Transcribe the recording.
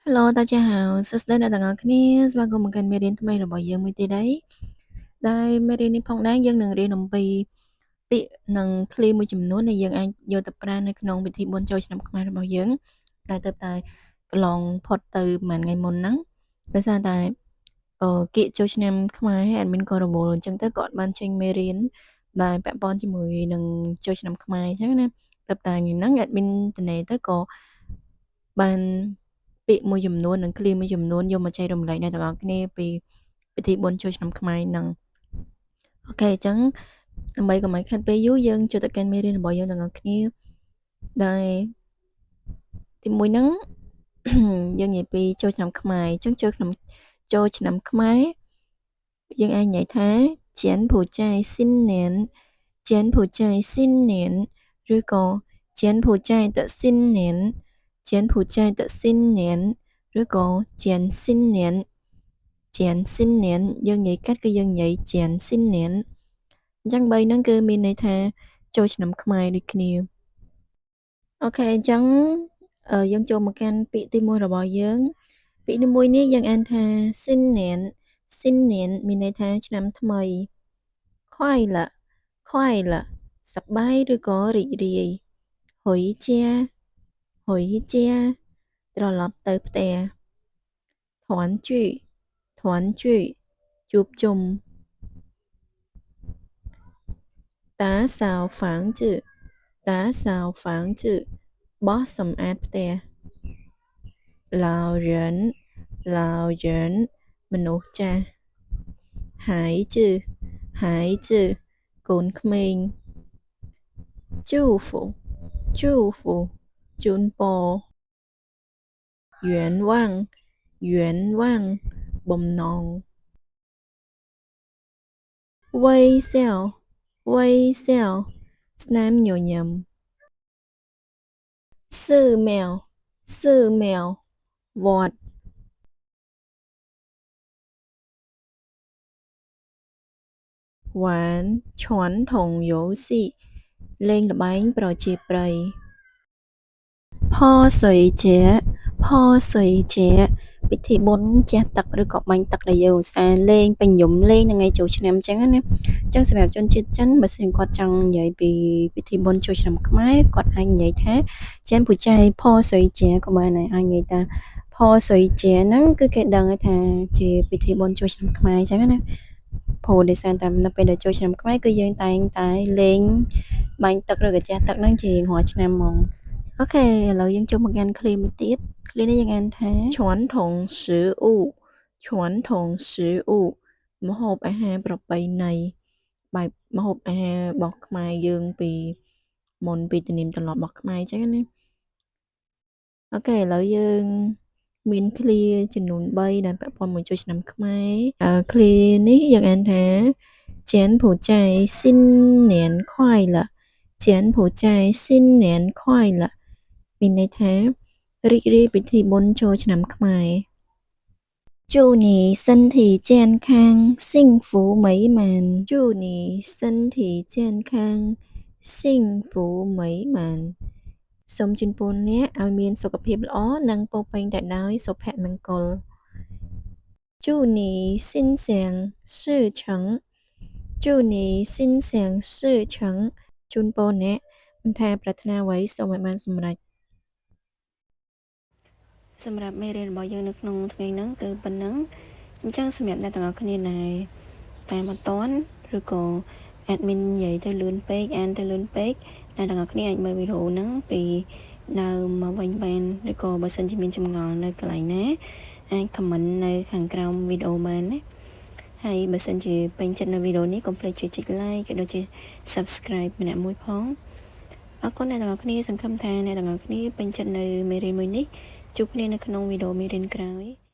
Hello 大家好 សួស្តីអ្នកទាំងអស់គ្នាស្វាគមន៍មកកាន់មេរៀនថ្មីរបស់យើងមួយទៀតហើយដែលមេរៀននេះផងដែរយើងនឹងរៀនអំពីពាក្យនិងឃ្លាមួយចំនួនដែលយើងអាចយកទៅប្រើនៅក្នុងពិធីបុណ្យចូលឆ្នាំខ្មែររបស់យើងដែលទើបតែកន្លងផុតទៅប្រហែលថ្ងៃមុនហ្នឹងដោយសារតែអឺគៀកចូលឆ្នាំខ្មែរ admin ក៏រវល់អញ្ចឹងទៅក៏អត់បានចេញមេរៀនដែលពាក់ព័ន្ធជាមួយនឹងចូលឆ្នាំខ្មែរអញ្ចឹងណាទើបតែថ្ងៃហ្នឹង admin តនេទៅក៏បានពាក្យមួយចំនួននិងឃ្លាមួយចំនួនយកមកចែករំលែកដល់អ្នកទាំងអស់គ្នាពីពិធីបុណ្យចូលឆ្នាំខ្មែរហ្នឹង okay អញ្ចឹងដើម្បីកុំឲ្យខាតពេលយូរយើងចូលទៅកាន់មេរៀនរបស់យើងទាំងអស់គ្នាដែលទីមួយហ្នឹង យើងនិយាយពីចូលឆ្នាំខ្មែរអញ្ចឹងចូលក្នុងចូលឆ្នាំខ្មែរយើងអាចនិយាយថា柬埔寨新年柬埔寨新年ឬក៏柬埔寨的新年柬埔寨的新年ឬក៏柬新年柬新年យើងនិយាយកាត់គឺយើងនិយាយ柬新年អញ្ចឹង3ហ្នឹងគឺមានន័យថាចូលឆ្នាំខ្មែរដូចគ្នាokay អញ្ចឹងយើងចូលមកកាន់ពាក្យទី1របស់យើងពាក្យទី1នេះយើងអានថា新年新年មានន័យថាឆ្នាំថ្មី快乐快乐សប្បាយឬក៏រីករាយ回家回家ត្រឡប់ទៅផ្ទះ團聚團聚ជួបជុំ打掃房子打掃房子បោសសម្អាតផ្ទះ老人老人មនុស្សចាស់孩子孩子កូនក្មេង祝福祝福ជូនពរ願望願望បំណង微笑微笑ស្នាមញញឹម寺庙寺庙វត្ត玩传统游戏លេងល្បែងប្រជាប្រិយ泼水节泼水节ពិធីបុណ្យជះទឹកឬក៏បាញ់ទឹកដែលយើងឧស្សាហ៍លេងពេញនិយមលេងនៅថ្ងៃចូលឆ្នាំអញ្ចឹងណាអញ្ចឹងសម្រាប់ជនជាតិចិនបើសិនគាត់ចង់និយាយពីពិធីបុណ្យចូលឆ្នាំខ្មែរគាត់អាចនិយាយថា柬埔寨泼水节ក៏បានដែរអាចនិយាយថា泼水节ហ្នឹងគឺគេដឹងថាជាពិធីបុណ្យចូលឆ្នាំខ្មែរអញ្ចឹងណាព្រោះដោយសារតែនៅពេលដែលចូលឆ្នាំខ្មែរគឺយើងតែងតែលេងបាញ់ទឹកឬក៏ជះទឹកហ្នឹងជារាល់ឆ្នាំហ្មង okay ឥឡូវយើងចូលមកកាន់ឃ្លាមួយទៀតឃ្លានេះយើងអានថា傳統食物傳統食物ម្ហូបអាហារប្រពៃណីបែបម្ហូបអាហាររបស់ខ្មែរយើងពីមុនពីទំនៀមទម្លាប់របស់ខ្មែរអញ្ចឹងណាokay ឥឡូវយើងមានឃ្លាចំនួន3ដែលពាក់ព័ន្ធមួយចូលឆ្នាំខ្មែរឃ្លានេះយើងអានថា柬埔寨新年快乐柬埔寨新年快乐មានន័យថារីករាយពិធីបុណ្យចូលឆ្នាំខ្មែរ祝你身体健康幸福美满祝你身体健康幸福美满សូមជូនពរអ្នកឲ្យមានសុខភាពល្អនិងពោរពេញទៅដោយសុភមង្គល祝你心想事成祝你心想事成ជូនពរអ្នកមិនថាប្រាថ្នាអ្វីសូមឲ្យបានសម្រេច សម្រាប់មេរៀនរបស់យើងនៅក្នុងថ្ងៃហ្នឹងគឺប៉ុណ្ណឹងអញ្ចឹងសម្រាប់អ្នកទាំងអស់គ្នាដែលតាមអត់ទាន់ឬក៏ admin និយាយទៅលឿនពេកអានទៅលឿនពេកអ្នកទាំងអស់គ្នាអាចមើលវីដេអូហ្នឹងពីដើមមកវិញបានឬក៏បើសិនជាមានចម្ងល់នៅកន្លែងណាអាច comment នៅខាងក្រោមវីដេអូបានណាហើយបើសិនជាពេញចិត្តនៅវីដេអូនេះកុំភ្លេចជួយចុច like ក៏ដូចជា subscribe ម្នាក់មួយផងអរគុណអ្នកទាំងអស់គ្នាសង្ឃឹមថាអ្នកទាំងអស់គ្នាពេញចិត្តនៅមេរៀនមួយនេះជួបគ្នានៅក្នុងវីដេអូមេរៀនក្រោយ។